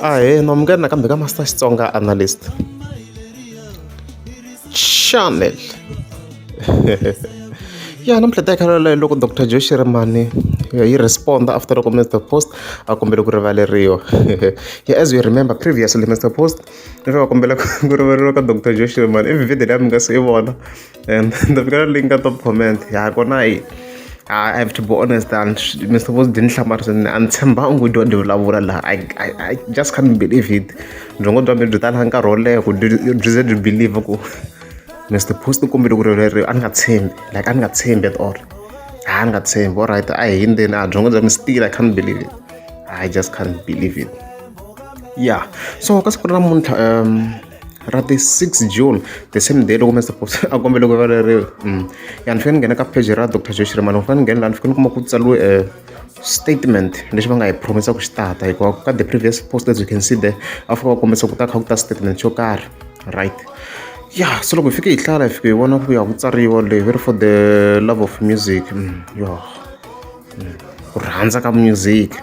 Ahee, na amukela nakambe ka Master Xitsonga Analyst Channel. Ya namuntlha ta khala loko Dr Joe Shirimani yi respond after loko Mr Post a kombele ku rivaleriwa. Yeah, as you remember previously Mr Post ni va kombela ku rivaleriwa ka Dr Joe Shirimani i video leyi mi nga se yi vona and ni ta link ka top comment ya kona yi I have to be honest and Mr. Post didn't hlamarisa a ni tshembangi ku dya dyi vulavula laha I just can't believe it. Byongo bya mina byi ta lava nkarhi wo leha ku byi ze byi believe ku Mr. Post u kombele ku rivaleriwa a ni nga tshembi, like a ni nga tshembi at all. A ni nga tshembi, alright a hi hundzeni a byongo bya mina still I can't believe it. I just can't believe it. Yeah, so ka siku ra namuntlha ra ti 6 June, the same day loko Mr Post a kombele ku rivaleriwa. Ya ni fike ni nghena ka page ra Dr Joe Shirimani, ni fike ni nghena laha ni fike ni kuma ku tsariwe statement lexi va nga hi promise ku xi tata hikuva ka the previous post, as you can see there, a fika va kombisa ku ta kha ku ta statement xo karhi, right? Yeah, so loko hi fike hi hlaya, hi fike hi vona ku ya ku tsariwa leyi very "For the love of music". Ya, ku rhandza ka music.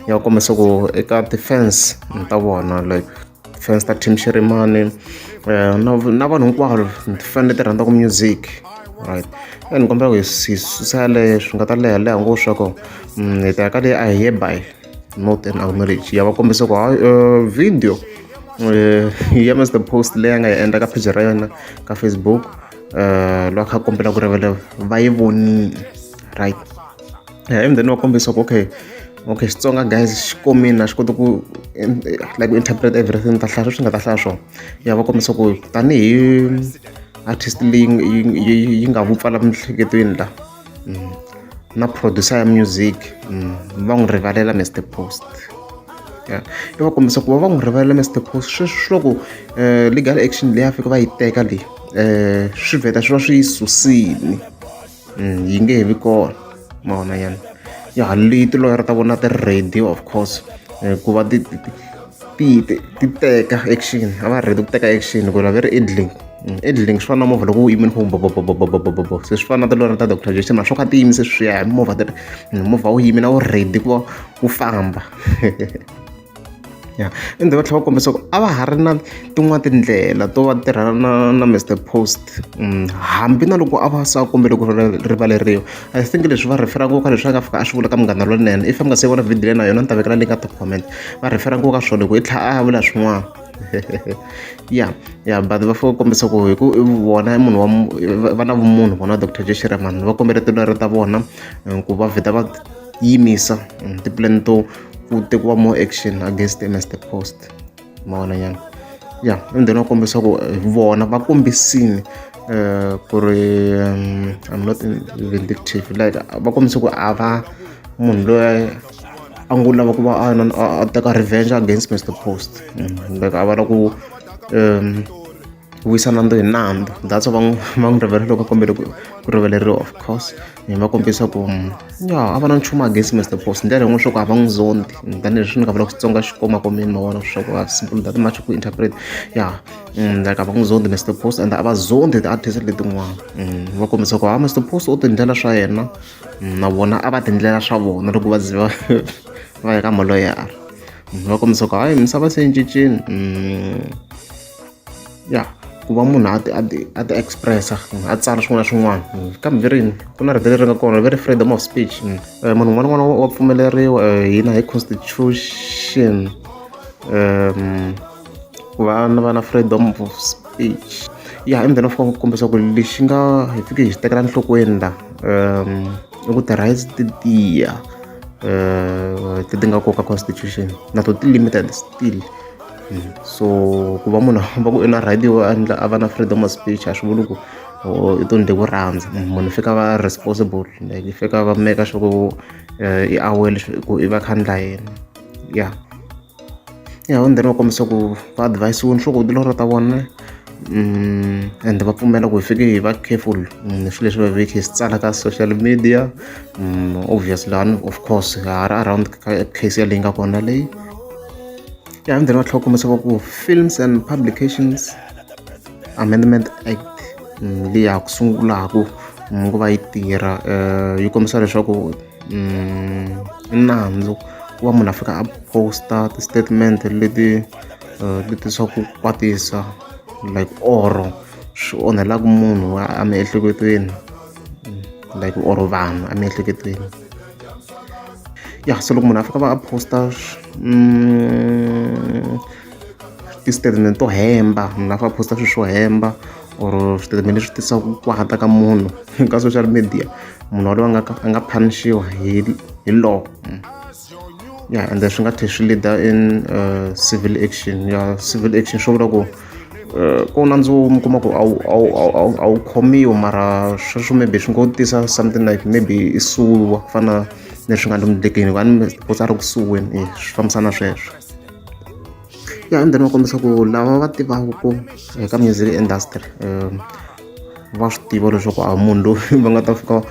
Ya kombisa ku eka ti-fans ta vona, like fans ta Team Shirimani na vanhu hinkwavo, ti-fan leti rhandzaka music, right? Ni kombela ku hi susa yaleyo, swi nga ta leha leha ngopfu swa kona. Hi ta ya ka leyi "I hereby note and acknowledge". Ya va kombisa ku hayi, video ya Mr Post leyi a nga yi endla ka page ra yena ka Facebook, loyi a kha a kombela ku rivalela, va yi vonile, right? And then va kombisa ku okay, Xitsonga guys xi komile, a xi koti ku like interpret everything, ta hlaya sweswi nga ta hlaya swona. Ya va kombisa ku tanihi artist leyi yi nga vupfa la miehleketweni la na producer ya music, va n'wi rivalela Mr Post. Ya, i va kombisa ku va va n'wi rivalela Mr Post sweswi loko legal action leyi a fika va yi teka leyi, swi vheta swi va swi yi susile, yi nge he vi kona, ma vona nyana. Ya, leyi tiloyara ta vona ti ready, of course, ku va ti teka action, a va ready ku teka action ku la ve ri idling. Idling swi fana na movha loko wu yimile ku bobobobobobobo, se swi fana na tilori ta Dr Joe Shirimani swo kha ti yimise swi ya hi movha, ti movha wu yimile, a wu ready ku va wu famba. Ya, ende va tlhela va kombisa ku a va ha ri na tin'wana tindlela to va tirhana na Mr Post, hambi na loko a va se a kombele ku rivaleriwa. I think leswi va refer ngopfu ka leswi a nga fika a swi vula ka Munghana Lonene. If mi nga se vona video leyi na yona, ni ta vekela link ka top comment. Va refer ngopfu ka swona hi ku i tlhela a vula swin'wana. Ya, but va fika va kombisa ku hi ku vona i munhu wa va na vumunhu vona Dr Joe Shirimani, va kombela tilori ta vona ku va vheta va yimisa ti-plan to ku tekiwa more action against Mr Post, ma vona nyana. Ya, and then va kombisa ku vona va kombisile ku ri I'm not vindictive, like va kombisa ku a va munhu loyi a ngo lava ku va a teka revenge against Mr Post, like a va lava ku vuyisa nandzu hi nandzu. That's why va n'wi rivalela loko a kombele ku rivaleriwa. Of course va kombisa ku ya a va na nchumu against Mr Post, ndlela yin'wana swa ku a va n'wi zondi, tanihileswi ni nga vula ku Xitsonga xi komakomile, ma vona swa ku a simple that much ku interpret. Ya, like a va n'wi zondi Mr Post and a va zondi ti-artist letin'wana. Va kombisa ku ha Mr Post u tindlela swa yena, na vona a va tindlela swa vona loko va ze va ya ka maloyara. Va kombisa ku hayi, misava se yi cincile. Ya, ku va munhu a ti express-a, a tsala swin'wana na swin'wana, kambe ve rini ku na rito leri nga kona ve ri freedom of speech. Munhu un'wana na un'wana wa pfumeleriwa hina hi constitution ku va na va na freedom of speech. Ya, and then va fika va kombisa ku lexi nga hi fike hi xi tekela enhlokweni la i ku ti-rights ti tiya leti nga koka constitution na to ti limited still. So ku va munhu va ku i na right yo endla a va na freedom of speech, a swi vuli ku i to endle ku rhandza. Munhu i fika a va responsible, like i fika va make sure ku i aware ku i va kha endla yini. Ya, and then va kombisa ku va advise-iwini swa ku tiloro ta vona, and va pfumela ku hi fike hi va careful hi swilo leswi va veke hi swi tsala ka social media. Obviously lani, of course, ha ri around ka case yaleyi nga kona leyi. Ya, and then va tlhela va kombisa va ku Films and Publications Amendment Act leyi ha ku sungulaka ku va yi tirha, yi kombisa leswaku i nandzu Ku va munhu a fika a post-a ti-statement leti leti swa ku kwatisa like or swi onhelaka munhu emiehleketweni like or vanhu emiehleketweni. Ya so loko munhu a fika a va a post-a ti-statement to hemba, munhu a fika a post-a swilo swo hemba or switatimende leswi tisaka ku kwata ka munhu ka social media, munhu waloye a nga punish-iwa hi law. Ya, ende swi nga tlhela swi lead-a in civil action. Ya, civil action swo vula ku ku nandzu mi kuma ku a wu khomiwi, mara sweswo maybe swi ngo tisa something like maybe i suwiwa ku fana na leswi nga le endlekeni a ni suppose a ri ku suweni, e swi fambisana sweswo. Ya, and then va kombisa ku lava va tivaka ku eka music industry va swi tiva leswaku a munhu loyi va nga ta fika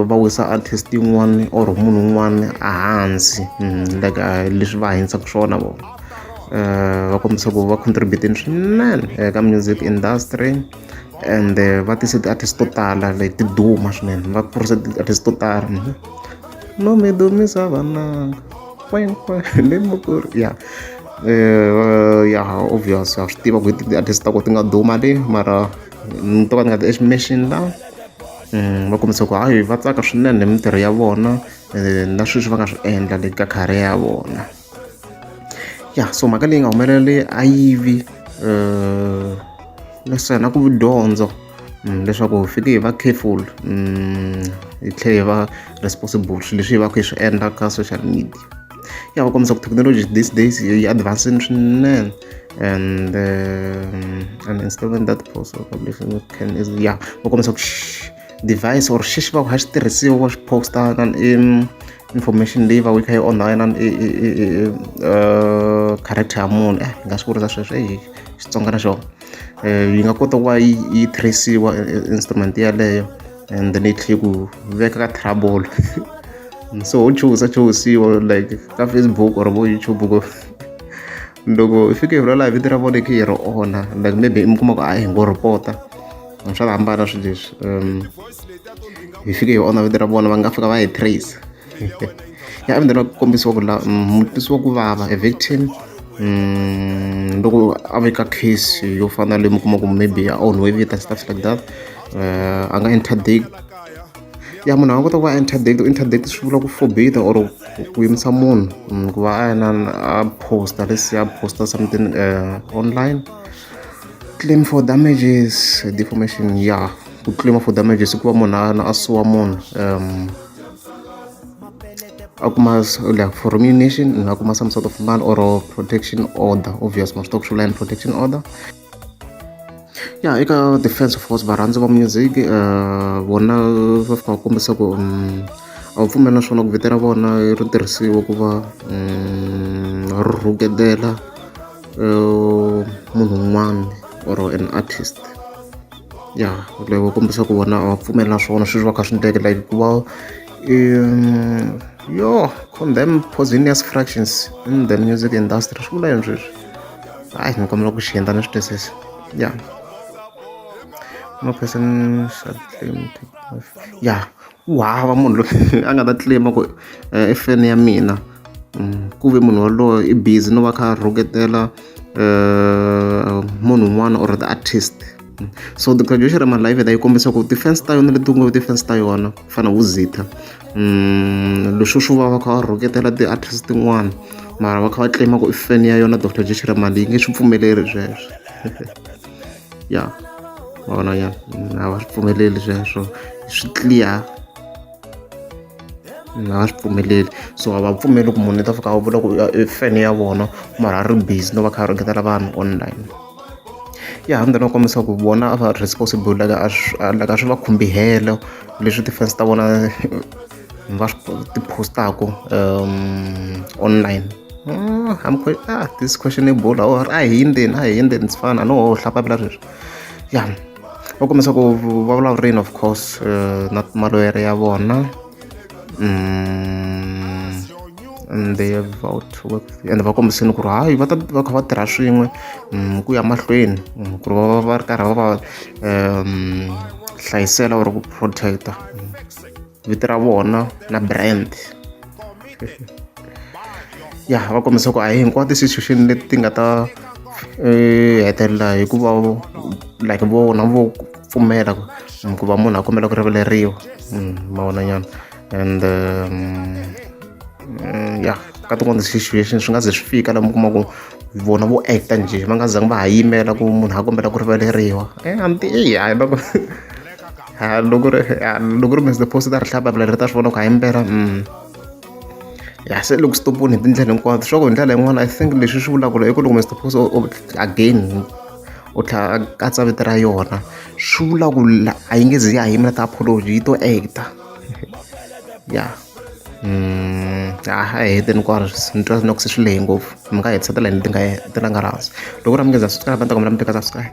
va wisa artist yin'wani or munhu un'wana ehansi, like leswi va hanyisaka swona vona. Va kombisa ku va contribute-ini swinene eka music industry and va tise ti-artist to tala like ti duma swinene, va kurise ti-artist to tala. No mi dumisa vananga kwenkwe ni mukuri ya ya obvious ha swi tiva ku ti-artist ta ku ti nga duma le, mara to ka ti nga ti mention la. Va kombisa ku hayi, va tsaka swinene hi mintirho ya vona na sweswi va nga swi endla le ka career ya vona. Ya, so mhaka leyi nga humelela leyi a yivi leswi na ku dyondzo leswaku hi fike hi va careful, hi tlhela hi va responsible swilo leswi hi va ku hi swi endla ka social media. Ya, va kombisa ku technology these days yi advancing swinene and an instrument that post publication can is, ya, va kombisa ku device or xexi va ku xa xi tirhisiwa va xi posta na information leyi va yi kha yi onha na character ya munhu. Hi nga swi vurisa sweswo eyi Xitsonga na xona yi nga kota ku va yi trace-iwa instrument yeleyo and then yi tlhela ku veka ka trouble. So ho chuhisa chuhisiwa like ka Facebook or vo YouTube ku loko hi fike hi vulavula hi vito ra vona hi kha hi ri onha, like maybe mi kuma ku a hi ngo report-a swa hambana swilo leswi, hi fike hi onha vito ra vona, va nga fika va hi trace. Ya, and then va kombisiwa ku la mutwisi wa ku vava, a victim, loko a veka case yo fana na leyi mi kuma ku maybe a onhiwe vito and stuff like that, a nga interdict. Ya, munhu a nga kota ku va interdict. Interdict swi vula ku forbid or ku yimisa munhu ku va a yena a posta, let's say a posta something online. Claim for damages, defamation. Ya, ku claim for damages i ku va munhu a suwa munhu, a kuma like for remuneration, a kuma some sort of money or a protection order. Obvious ma swi tiva ku swi vula yini protection order. Ya, eka defense of course, varhandzi va music vona va fika va kombisa ku a va pfumeli na swona ku vito ra vona ri tirhisiwa ku va ri rhuketela munhu un'wana or an artist. Ya, like va kombisa ku vona a va pfumeli na swona sweswi va kha swi endleke, like ku va yo condemn poisonous fractions in the music industry. Swi vula yini sweswi? Hayi, ni kombela ku xi endla ni swi twisisa. Ya, no person shall claim to, ya, ku hava munhu loyi a nga ta claim ku i fan ya mina ku ve munhu waloye i busy no va kha a rhuketela munhu un'wana or the artist. So Dr Joe Shirimani live yi kombisa ku ti-fans ta yona leti ngo ti-fans ta yona ku fana vo Zitha, leswo swo va va kha va rhuketela ti-artist tin'wana mara va kha va claim ku i fan ya yona Dr Joe Shirimani, yi nge swi pfumeleri sweswo. Ya, wa vona ya, a va swi pfumeleli sweswo, swi clear, a va swi pfumeleli. So a va pfumeli ku munhu i ta fika a vula ku i fan ya vona mara a ri busy no va kha a rhuketela vanhu online. Ya, and then va kombisa ku vona a va responsible, like a swi like a swi va khumbi helo leswi ti-fans ta vona va swi ti postaku online. I'm quite, ah, this questionable or a hi hindzeni, a hi hindzeni, it's fine, a no ho hlapa phela sweswi. Ya, va kombisa ku va vulavurini of course na maloyere ya vona, and they have vowed to work and va kombisini ku ri hayi, va ta va kha va tirha swin'we ku ya mahlweni ku ri va va ri karhi va va hlayisela or ku protect-a vito ra vona na brand. Ya, va kombisa ku a hi hinkwato situation leti ti nga ta hetelela hi ku va like vona vo pfumela ku va munhu a kombela ku rivaleriwa. Ma vona nyana. And ya, ka tin'wana ti-situation swi nga ze swi fika laha mi kuma ku vona vo act-a njhe, va nga zangi va ha yimela ku munhu a kombela ku rivaleriwa. A loko loko ri loko ri Mr Post ta ri hlaya papila leri ta swi vona ku hayi impela ya, se loko stoponi hi tindlela hinkwato. Swa ku hi ndlela yin'wana, I think leswi swi vulaka i ku loko Mr Post again u tlhela a katsa vito ra yona, swi vula ku a yi nge zi ya ha yimela ti-apology, yi to act-a. Ya, a hi heteni kwala, ni twa na ku se swi lehe ngopfu. Mi nga hetisa tilayini leti nga ti nga hansi. Loko ri mi nge za subscribe, a ni ta kombela mi tika subscribe.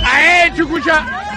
Aê, Tchukucha!